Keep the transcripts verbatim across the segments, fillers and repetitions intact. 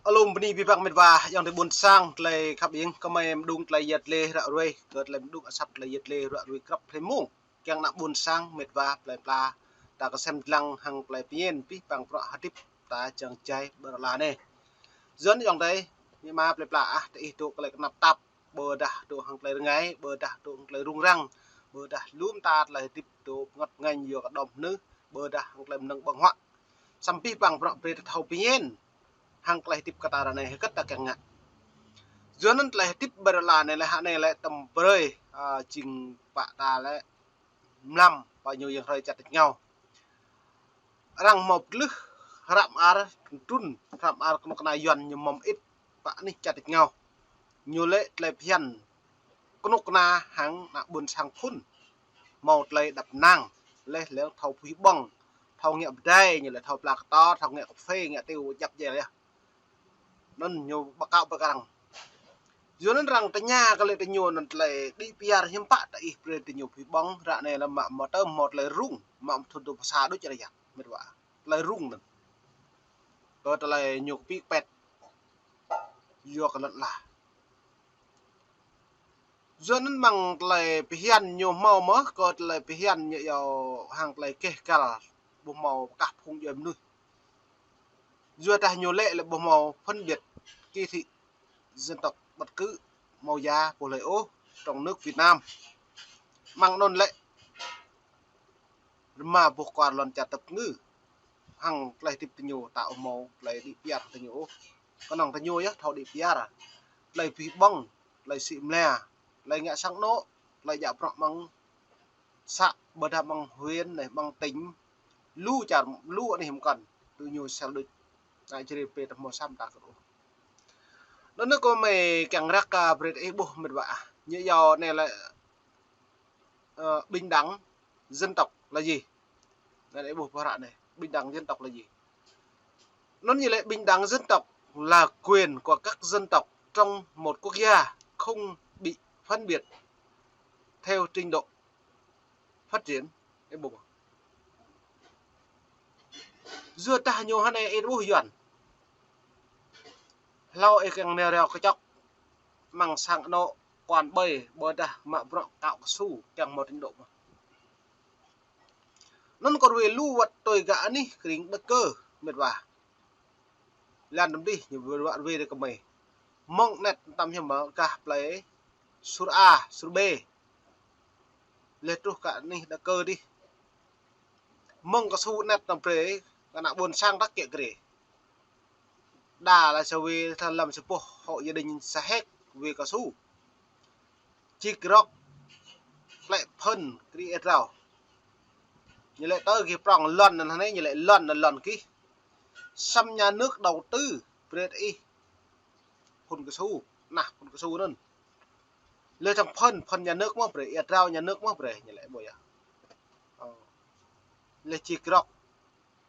Alum bơni abih bang met wa, ayŏng adơi ƀuôn sang, tơlơi khăp ing, kơmơi mơđung tơlơi yăt lĕ ră ruai, kơ tơlơi mơđung asăp tơlơi yăt lĕ ră ruai krăp hrơi mông. Kiăng ană ƀuôn sang met wa plơi pla, ta kơsem lăng hăng tơlơi pơñen abih bang bruă hơdip ta jăng jai ƀơi lŏn anai. Yua anŭn ayŏng adơi, amĭ ama plơi pla ah, tơ ih dŏ kơ tơlơi kơnăp tap, ƀôdah dŏ hăng tơlơi rơngai, ƀôdah dŏ hăng tơlơi rŭng răng, ƀôdah lŏm ta tơlơi hơdip dŏ pơngăt pơngañ yua kơ đom hơnưh, ƀôdah hăng tơlơi mơnơ̆ng ƀơ̆ng huă. Samơ̆ abih bang bruă brơi ta thâo pơñen hăng tơlơi hơdip kơ ta ră anai hơget ta kiăng ngă. Yua anŭn tơlơi hơdip ƀơi lŏn anai lĕ hă anai lĕ tơm brơi, a, jing pă ta lĕ mlam pă ñu yang hrơi čăt tơčngaô. Arăng hmâo pơtlưh hră mơar trŭn, hră mơar kơnuk kơna Yuan ñu mơ̆m ĭt pă anih čăt tơčngaô. Ñu lĕ tơlơi phiăn kơnuk kơna hăng ană ƀuôn sang phŭn. Hmâo tơlơi đăp năng, leh lĕng thâo pui ƀơ̆ng, thâo ngă pơdai, ñu lĕ thâo pla kơtor, thâo ngă kơphê, ngă tiu, djăp djel yơh. Anŭn ñu ƀu kâo pơkăng. Yua anŭn arăng tơña kơ lĕ tơ ñu anŭn tơlơi đĭ pơyar hiư̆m pă tơ ih brơi tơ ñu pui ƀơ̆ng, ră anai lĕ mă mơtơm hmâo tơlơi rŭng, mă mơthŭn tŭ pơsa đôč ră yă, met wa. Tơlơi rŭng anŭn. Kơ tơlơi ñu kơpĭ pĕt. Yua kơ lŏn ala. Yua anŭn mơ̆ng tơlơi phiăn ñu hmâo mơ̆, kơ tơlơi phiăn ñu yua hăng tơlơi keh kăl ƀu hmâo pơkah phung djuai mơnuih. Yua dah ñu lĕ lĕ ƀu hmâo phân biệt kỳ thị dân tộc bất cứ màu da pô lơi ôh trong nước Việt Nam. Mơ̆ng anŭn lĕ rơma boh kual lŏn čar tơpơngư. Hăng tơlơi hơdip tơ ñu ta ƀu hmâo tơlơi đĭ pơyar tơ ñu ôh. Kơnơ̆ng tơ ñu yơh thâo đĭ pơyar. Tơlơi pui ƀơ̆ng, tơlơi sĭ mơla, tơlơi ngă sang anŏ, tơlơi djă bruă mơ̆ng să, ƀôdah mơ̆ng huyện anai, mơ̆ng tỉnh, lu čar, lu anih mơkăn, tơ ñu sel đôč. Ană Jrai pê tơ hmâo sam ta kơ ôh. Anŭn kơmơi kiăng răk, a, brơi ih ƀuh met wa ah. Ñu yua anai lĕ, ơ, bình đẳng dân tộc là gì? Anai ih ƀuh pơhră anai, bình đẳng dân tộc là gì? Anŭn ñu lĕ bình đẳng dân tộc là quyền của các dân tộc trong một quốc gia không bị phân biệt theo trình độ phát triển. Ih ƀuh. Yua dah ñu hơnai ih ƀuh Yuan. Hlâo ih kiăng nao rao kơčŏk mơ̆ng sang anŏ kuan ƀơi ƀôdah mă bruă kâo kơsu kiăng hmâo trình độ mơ̆. Anŭn kơ ruai lu wơ̆t tui gah anih kring Đăk Kơ, met wa. Lăn tơm dih ñu wơ̆t ruai kơ mơi. Mơ̆ng anet tơm hiư̆m mơ̆ gah plơi Sur A, Sur B. Leh truh kơ anih Đăk Kơ dih. Mơ̆ng kơsu anet tơm brơi, kơ ană ƀuôn sang răk kiă kriê. Đa lĕ sa wê tha lăm sa boh hộ gia đình sa héc wê kơsu. Čik rŏk, plĕ phơn, kriê ih rao. Ñu lĕ tơ gih prŏng lŏn anŭn hơnai, ñu lĕ lŏn anŭn lŏn gih. Samơ̆ nhà nước đầu tư brơi ih phun kơsu, nah phun kơsu anŭn. Lĕ tơm phơn, phơn nhà nước mơ̆ brơi, ih rao nhà nước mơ̆ brơi, ñu lĕ ƀuh yơh. Ơ. Lĕ čik rŏk.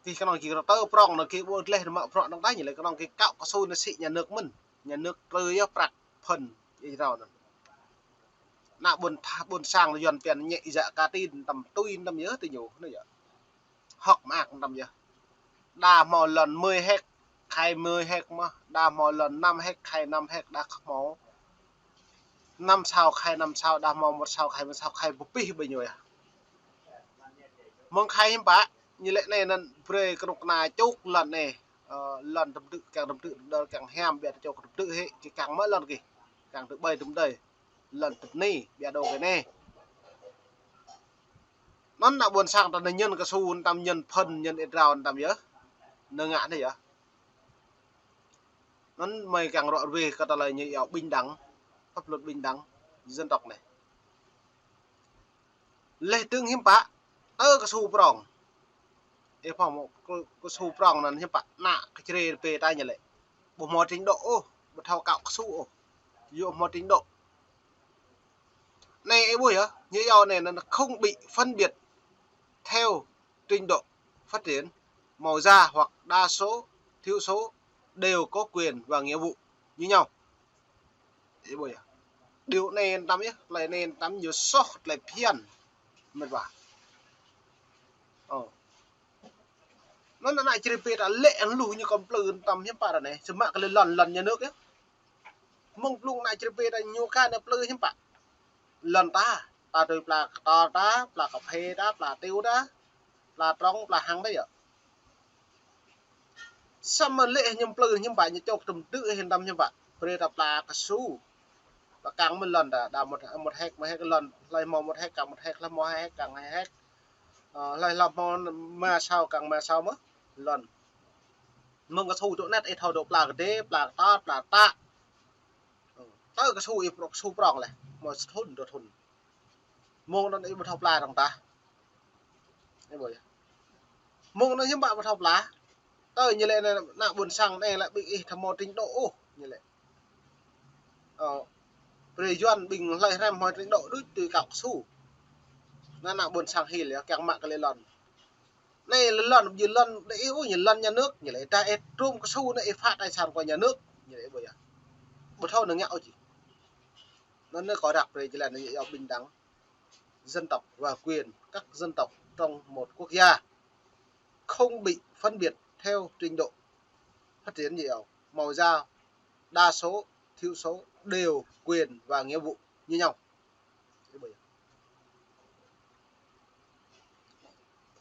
Gih kơnơ̆ng gih rŏk tơ prŏng anŭn gih ƀu gleh mă prŏng anŭn tah ñu lĕ kơnơ̆ng gih kâo kơsu anŭn sĭ nhà nước mơ̆n. Nhà nước trư yơh prăk phơn ih rao anŭn. Ană ƀuôn tha, ƀuôn sang Yuan phiăn ñĕ ih yă ka tin tơm tui tơm yơh tơ ñu, anŭn yơh. Hŏk mơak tơm yơh. Đa hmâo lŏn mười héc, khai mười héc mơ̆. Đa hmâo lŏn năm héc, khai năm héc, đa hmâo năm sao, khai năm sao, đa hmâo một sao, khai một sao, khai pơpih ƀơi ñu yơh. Mơ̆ng khai hiư̆m pă, ñu lĕ anai anŭn brơi kơnuk kơna čuk lŏn anai, ơ, lŏn tơm tư̆, kiăng tơm tư̆, đơr kiăng hiam, ƀiă tơ čuk tơm tư̆ hĭ, gih kiăng mă lŏn gih, kiăng tơm ƀơi tơm đơi, lŏn tơm ni, ƀiă dŏ kơ anai. Anŭn ană ƀuôn sang ta anai ñăn kơsu, tơm ñăn phơn, ñăn ih rao tơm yơh. Anŭn ngă anai yơh. Anŭn mơi kiăng rŏ ruai kơ tơlơi ñu yua bình đẳng, pháp luật bình đẳng dân tộc anai. Leh dơ̆ng hiư̆m pă, tơ kơsu prŏng. Ih pơhmư̆ kơ, kơsu prŏng anŭn hiư̆m pă, ană kơ Jrai pê ta ñu lĕ. Ƀu hmâo trình độ ôh, ƀu thâo kâo kơsu ôh. Yua hmâo trình độ. Anai ih ƀuh yơh, ñu yua anai anŭn không bị phân biệt theo trình độ phát triển, màu da hoặc đa số, thiểu số đều có quyền và nghĩa vụ như nhau. Ih ƀuh yơh. Điều anai tơm yơh, tơlơi anai tơm yơh soh tơlơi phiăn. Met wa. Ơ. Anŭn ană Jrai pê ta lĕ hăng lu ñu kơ plư tăm hiư̆m pă ră anai. Samơ̆ kơ lĕ lŏn, lŏn nhà nước yơh. Mơ̆ng blung ană Jrai pê ta ñu kơ anai plư hiư̆m pă. Lŏn ta, ta tui pla kơtor ta, pla kơphê ta, pla tiu ta, pla trong, pla hăng ta yơh. Samơ̆ lĕ hiư̆m plư hiư̆m pă ñu čŏk tơm đư̆ hiư̆m tăm hiư̆m pă. Brơi ta pla kơsu. Pla kăng mơ̆ lŏn ta, đa một, một héc, một héc lŏn, hlơi hmâo một héc kăng một héc, hlơi hmâo hai héc kăng hai héc. Ơ, hlơi hmâo rơma sao kăng rơma sao mơ̆ lŏn. Mơ̆ng kơsu dŏ anet, ih thâo dŏ pla kơdê, pla kơtor, pla tă. Ơ, tơ kơsu ih prŏng, kơsu prŏng leh, hmâo sa thŭn, dua thŭn. Mơ̆ng anŭn ih ƀu thâo pla dơ̆ng tah. Ih ƀuh yơh. Mơ̆ng anŭn hiư̆m pă ƀu thâo pla. Tơ ñu lĕ ană ƀôn sang anai lĕ ƀing ih ƀu hmâo trình độ ôh, ñu lĕ. Ơ, brơi Yuan ƀing hlơi hrăm hmâo trình độ đôč tui kâo kơsu. Ană, ană ƀôn sang hil yơh, kiăng mă kơ lĕ lŏn. Anai lĕ lŏn, ƀu djơ̆ lŏn đe ih ôh, ñu lŏn nhà nước, ñu lĕ ta ih trôm kơsu anai ih phá tài sản của nhà nước, ñu lĕ ƀuh yơh. Ƀu thâo năng ngă ôh či. Anŭn anai kâo răk brơi jơlan anai yơh bình đẳng, dân tộc và quyền các dân tộc trong một quốc gia không bị phân biệt theo trình độ phát triển gì âu, màu da, đa số, thiểu số đều quyền và nghĩa vụ như nhau.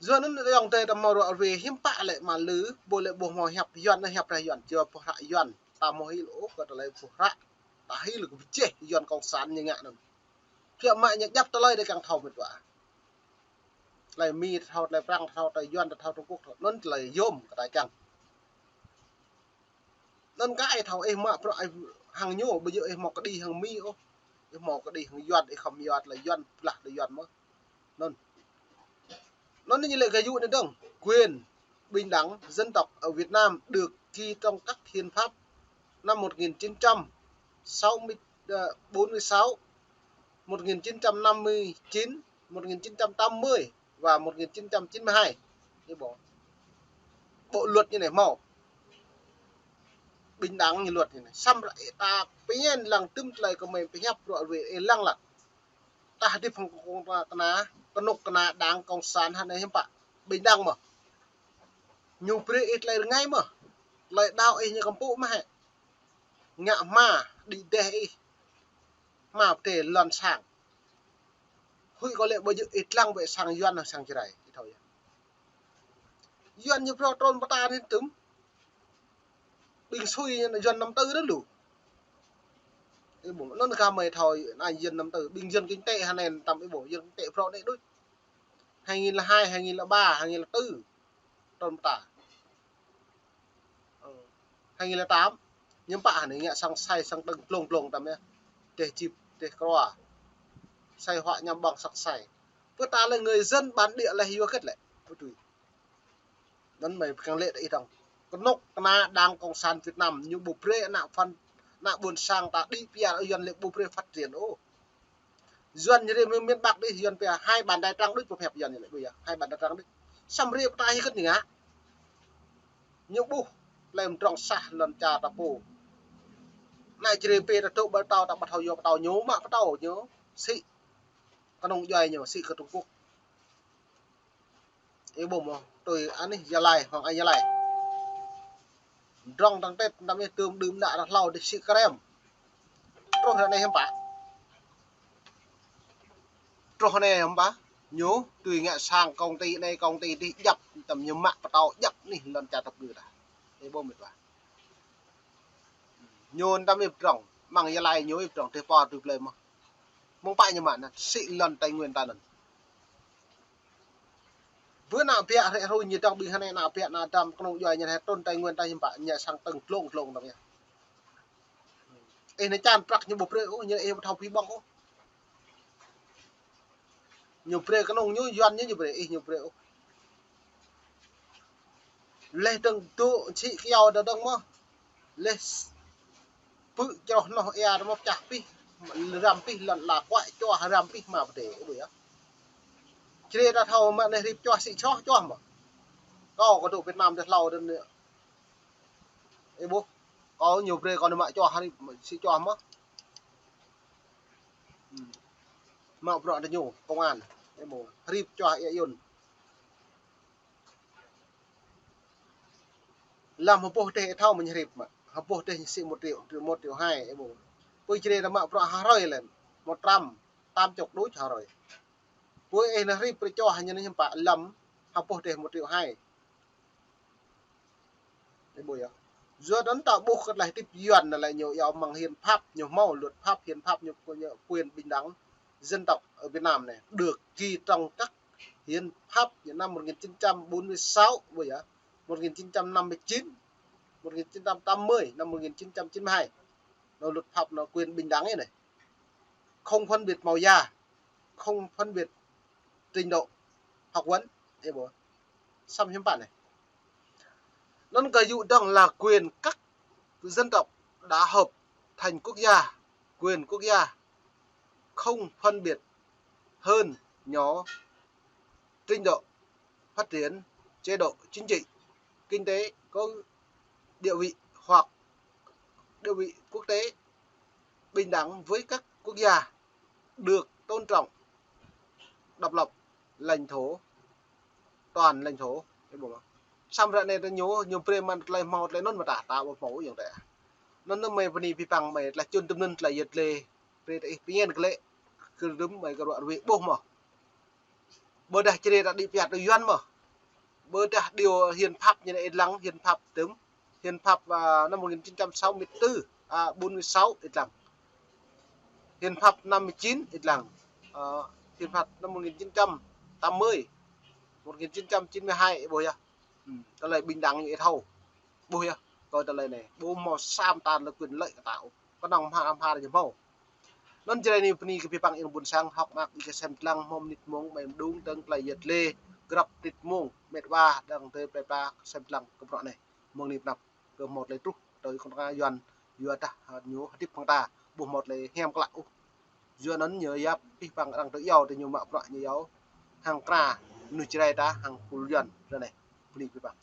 Yua anŭn ayŏng adơi ta hmâo ră ruai hiư̆m pă lĕ mă lư, ƀu lĕ ƀu hmâo hiăp Yuan, hiăp ră Yuan, či ƀuh hră Yuan, ta hmâo hil ôh kơ tơlơi ƀuh hră, ta hil kơ pơjeh Yuan cộng sản ñu ngă anŭn. Phiă mă ñu djăp tơlơi đe kiăng thâo mĕt wa. Tơlơi Mi ta thâo, tơlơi Prăng ta thâo, tơlơi Yuan ta thâo, Trung Quốc ta thâo, anŭn tơlơi yôm kơ ta kiăng. Anŭn kơ ih thâo, ih mă bruă ih hăng ñu, ƀu djơ̆ ih hmâo kơđi hăng Mi ôh. Ih hmâo kơđi hăng Yuan, ih khŏm Yuan, tơlơi Yuan, blah tơlơi Yuan mơ̆. Anŭn. Anŭn ñu lĕ gơyut anai dơ̆ng, quyền, bình đẳng, dân tộc ở Việt Nam được ghi trong các hiến pháp năm một nghìn chín trăm sáu mươi, ờ, bốn mươi sáu, một nghìn chín trăm năm mươi chín, một nghìn chín trăm tám mươi và một nghìn chín trăm chín mươi hai. Ih ƀuh. Bộ luật ñu anai hmâo. Bình đẳng ñu luật ñu anai. Samơ̆ ră ih ta pơñen lăng tơm tơlơi kơmơi pơhiăp bruă ruai ih lăng lăng. Ta hơdip hăng kơnuk kơna, kơnuk kơna Đảng Cộng sản hă anai hiư̆m pă. Bình đẳng mơ̆. Ñu brơi ih tơlơi rơngai mơ̆. Tơlơi đaŏ ih ñu kơmpŭ mơ̆ hĕ. Ngă hmua, đĭ đeh ih. Hmua pơdai lŏn sang. Huĭ kâo lĕ ƀu djơ̆ ih lăng ƀơi sang Yuan hăng sang Jrai, ih thâo yơh. Yuan ñu phrâo trŭn pơtă anai tơm. Ƀing sui Yuan năm tư anŭn lu. Ih ƀuh, anŭn kơ mơi thâo anai Yuan năm tư, ƀing Yuan kinh tế hă anai tăm ih ƀuh, Yuan kinh tế phrâo anai đôč. Hai nghìn lẻ hai, hai nghìn lẻ ba, hai nghìn lẻ tư. Trŭn pơtă. Ơ, hai nghìn lẻ tám. Hiư̆m pă hă anai ngă sang sai sang tơ̆ng glông glông tăm yơh. Teh jip, teh krua. Sai hua ñăm ƀơ̆ng săk sai. Pơtă lĕ người dân bản địa lĕ yua hơget lĕ. Pơtui. Anŭn mơi pơkăng lĕ ta ih dơ̆ng. Kơnuk kơna Đảng Cộng sản Việt Nam ñu ƀu brơi ană phăn, ană ƀôn sang ta đĭ pia Yuan lĕ ƀu brơi phát triển ôh. Yuan ñu rai miền Bắc đih, Yuan pia hai bàn tay trắng đôč, pơhiăp Yuan ñu lĕ ƀu yơh, hai bàn tay trắng đôč. Samơ̆ rai pơtă hơget ñu ngă. Ñu ƀuh lĕ mơdrŏng sah lŏn čar ta pô. Ană Jrai pê ta dŏ ƀơi pơtâo ta ƀu thâo yua pơtâo ñu, mă pơtâo ñu. Sĭ kơnung djuai ñu, sĭ kơ Trung Quốc. Ih ƀuh mơ̆, tui anih Gia Lai, Hoàng Anh Gia Lai. Mơdrŏng tăng Tết, tăm ih tơm đưm đă ră hlâo đih sĭ krem. Truh ră anai hiư̆m pă. Truh anai hiư̆m pă. Ñu tui ngă sang công ty anai, công ty đih djăp, tăm ñu mă pơtâo djăp anih lŏn čar tơpơ̆ ta. Ih ƀuh mĕt wa. Ñu tăm ih pơdrŏng, mơ̆ng Gia Lai ñu ih pơdrŏng, tơpă tui plơi mơ̆. Mơ̆ng pă ñu mă anŭn, sĭ lŏn Tây Nguyên ta anŭn. Bơ ană biă hrĕ hruñ ñu dŏng ƀing hơnai ană biă ană dăm kơnung djuai ñu hĕ trŭn Tây Nguyên ta hiư̆m pă, ñu sang tơ̆ng glông glông dŏng yơh. Ih anai čan prăk ñu ƀu brơi ôh, ñu ih ƀu thâo phi ƀơ̆ng ôh. Ñu brơi kơnung ñu, Yuan ñu, ñu brơi, ih ñu brơi ôh. Leh dơ̆ng dŏ sĭ kyâo dơ̆ng mơ̆. Leh s-, pư̆ čroh noh ia dơ̆ng mơ̆ pơčah pih, răm pih lŏn la kuai čuah răm pih mă pơdai, ih ƀuh yơh. Jrai ta thâo mă anai rip čuah sĭ čoh čuah mơ̆. Kâo kơ dŏ Việt Nam dih hlâo dơ̆ng anai. Ih ƀuh, kâo ñu brơi kâo anai mă čuah rip sĭ čuah mơ̆. Hmm. Mă bruă tơ ñu, công an. Ih ƀuh, rip čuah ia Yuan. Tam hơpŭ teh ih thâo mơ̆n hrip mă. Hơpŭ teh sĭ một triệu, một triệu hai ih ƀuh. Pơ Jrai ta mă prăk ha hrơi lĕ. Một trăm tám chục đôč ha hrơi. Pơ ih nao hrip prăk čô hăng ñu anŭn hiư̆m pă lăm hơpŭ teh một triệu hai. Ih ƀuh yơh. Yua anŭn ta ƀuh kơ tơlơi hơdip Yuan anai lĕ ñu iâu mơ̆ng hiến pháp ñu hmâo, luật pháp, hiến pháp ñu, ñu quyền bình đẳng dân tộc ở Việt Nam này được ghi trong các hiến pháp như năm một nghìn chín trăm bốn mươi sáu, ƀuh yơh, một nghìn chín trăm năm mươi chín, một nghìn chín trăm tám mươi, năm một nghìn chín trăm chín mươi hai. Nó luật pháp nó quyền bình đẳng ấy này. Không phân biệt màu da, không phân biệt trình độ học vấn. Ih ƀuh. Samơ̆ hiư̆m pă anai. Anŭn kơ yŭ dong là quyền các dân tộc đã hợp thành quốc gia, quyền quốc gia không phân biệt hơn nhỏ trình độ phát triển, chế độ chính trị, kinh tế, có địa vị hoặc địa vị quốc tế bình đẳng với các quốc gia được tôn trọng độc lập lãnh thổ, toàn lãnh thổ. Samơ̆ ră anai ta ñu, ñu brơi mă tơlơi hmâo tơlơi anŭn mơ̆ ta, ta ƀu hmâo yơh tĕ. Anŭn anŭn mơi bơni pơpăng mơi tơlơi čun tơm anŭn tơlơi yet lê. Brơi ta ih pơñen kơ lĕ, kơ rơdŭm mơi kơ ruă rơwê ƀuh mơ̆. Ƀôdah Jrai ta đĭ pơyăt tui Yuan mơ̆. Ƀôdah điều hiến pháp ñu anai ih lăng hiến pháp tơm. Hiến pháp, à, năm một nghìn chín trăm sáu mươi tư, à, bốn mươi sáu ih lăng. Hiến pháp năm mươi chín ih lăng. Ờ, hiến pháp năm một nghìn chín trăm tám mươi, một nghìn chín trăm chín mươi hai ih ƀuh yơh. Ư, tơlơi bình đẳng ñu ih thâo. Ƀuh yơh, kơ tơlơi anai. Ƀu hmâo sa mơta tơlơi quyền lợi kơ ta ôh. Kơnơ̆ng hmar hmar ñu hmâo. Anŭn Jrai anai bơni kơ pơpăng ih ƀôn sang hơ̆k mơak ih kơ sem lăng hmâo mơnit mông mơi mơđung dơ̆ng tơlơi yet lê grăp mơnit mông mĕt wa dơ̆ng tơlơi plơi pla sem lăng kơ bruă anai. Mơ̆ng anai pơnăp kơ hmâo tơlơi truh tui kơnuk kơna Yuan, yua dah, ha, ñu hơdip hăng ta ƀu hmâo tơlơi hiam klă ôh. Yua anŭn ñu yap pơpăng arăng tơ iâu tơ ñu mă bruă ñu iâu hăng kra mơnuih Jrai ta hăng pul Yuan ră anai. Bơni pơpăng.